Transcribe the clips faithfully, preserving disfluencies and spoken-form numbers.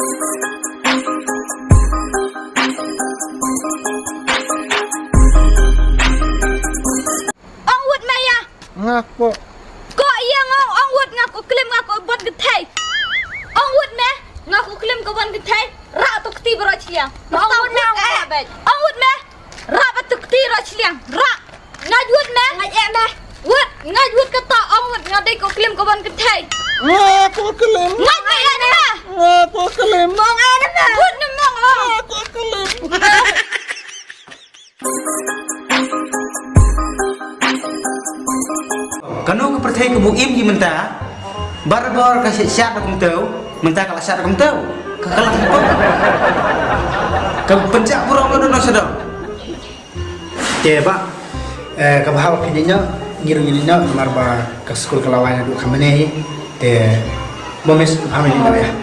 Ong wut me ïa. Nga kwah. Ko ïa nga ong wut, nga kwah klim, nga kwah ban kynthei. Ong wut me, nga kwah klim, kwah ban kynthei. Rah tu kti baroh shiliang. Ong wut me, ong wut me. Rah ba tu kti baroh shiliang. Rah. Nga wut me. Nga ïa me. Wut, nga wut kata ong wut, nga dei kwah klim, kwah ban kynthei. Nga kwah klim. Nga ïa me. Nga kwah klim. Mong ïa me. Wut ne mong ong. Nga kwah klim. Kano ka pyrthei ka buh im hi mynta? Barabor ka shah shah da kumto, mynta ka la shah da kumto. Ka ka la kumto. Ka pynjah burom la dono sha dong. Te ba, eh, ka bha ba phi ngi ngi ruh ngi ngi namar ba ka skul ka la wai na duh ka mane. Te ba mes ka bha me ngi ya.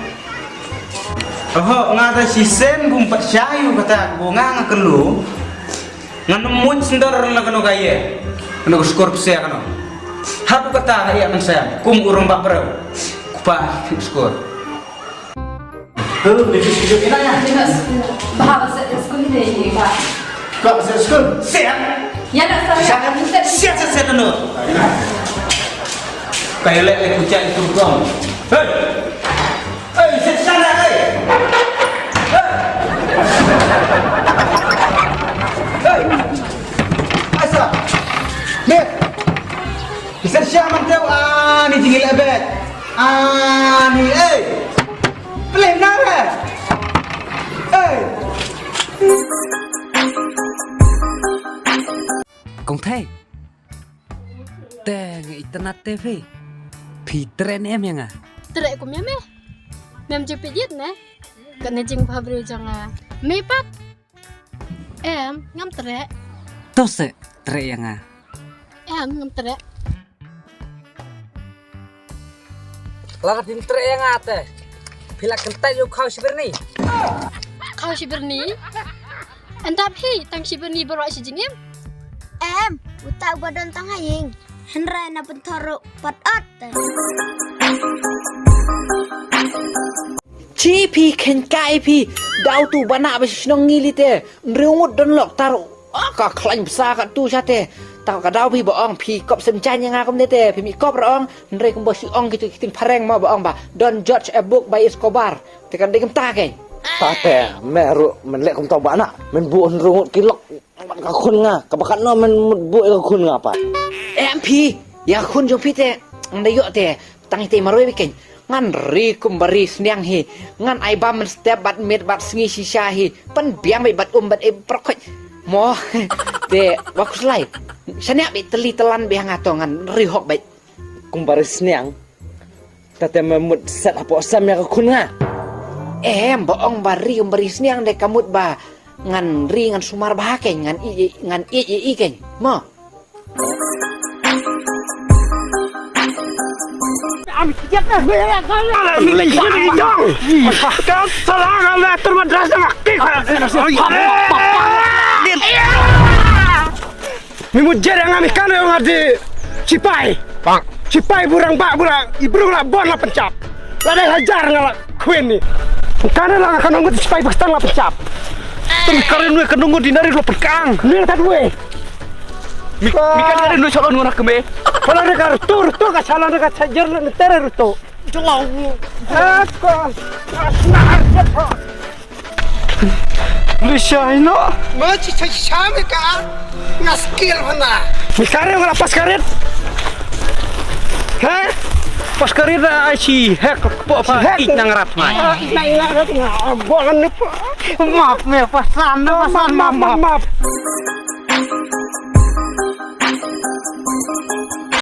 Oho, nga da shisien bum pat shayu kata, bu nga nga kelu. Ngan mut sendar na kano kaya. Kano skor pese kano. Hap kata ya kan saya. Kum urung bak berau. Kupa skor. Halo, dia skor ina ya. Dia nak bahas skor ni, Pak. Kau pasal skor? Siap. Ya nak saya. Siap, siap, siap, siap, no. Kayak lek lek kucing itu kau. Hei. Hei, sit sana, hei. Hei. Hei. Asa. Mit. Sit siya man teu, ah, ni jingil abet. Ah, ni, eh. Pelih nara. Eh. Kong Thai. Te nga itynnad te phi. Phi treh ne em ïa nga? Treh kum ïa me. Mem jingpeit me. Kane jingbhabriew jong nga. Me pat. Em, ngam treh. To se treh ïa nga. Em, ngam treh. Lada phim treh ïa nga te, phi la kyntait ïa u khaw shibyrni. Khaw shibyrni? Ynda phi tang shibyrni baroh shi jingim. Em, uta uba don tang ha ïing. Hynrei na pynthor ruh pat ot te. Chi phi khein kai phi. Daw tu ba na ba shnong ngi li te. Nriu ngut don lok tar. Ah, ka khlaiñ bsa ka tu sha te. Ta ka daw phi ba ong phi kop sem jan ïa nga kumne te. Phi mi kop ra ong. Nriu kumba shi ong kitu kitin phareng ma ba ong ba. Don't judge a book by its cover. Te kan dei kumta ke. Ta te me ruh men leh kumta ba na. Men bu nriu ngut ki lok. Ka khun nga, ka ba kat no men mut buh ïa ka khun nga pat. Em phi, ïa ka khun jong phi te, ngan da ïoh te, tang ite marwei bikeng. Ngan ri kum ba ri sniang hi, ngan ai bam men step bad miet bad sngi shisha hi, pynbiang bad bad um bad e prokhoit. Mo, te, wa khuslai. Shaniah bad tylli tyllan bad nga to ngan ri hok bad. Kum ba ri sniang. Tate me mut set hapoh sem ïa ka khun nga. Em, ba ong ba ri, ong ba ri sniang de ka mut ba ngan ri ngan sumar ba ha keng ngan i, i, ngan i, i, i keng. Mo. Am siap na. Kau salah ngambil atur madrasah mak. Mi mujur yang ngambil kan yang ada sipai. Bang. Sipai burang bak burang ibrung la bon la pencap. La dai hajar nga la kwin ni. Kan la kan nunggu sipai Pakistan la pencap. Tem karen we kan nunggu dinari lo pekang. Ni tat we. Mi mi kan karen we salon ngona keme. Kalau dekat tur tur ka salon dekat sajar la ntere tu. Aku. Asna. Malaysia ino. Ma chi cha cha me ka. Nga skill hana. Ni kare wala pas karet. Ha? Pas karet ai chi hek po pa ik nang rat mai. Nang rat nga bolan ni po. Map me pasan me pasan map map.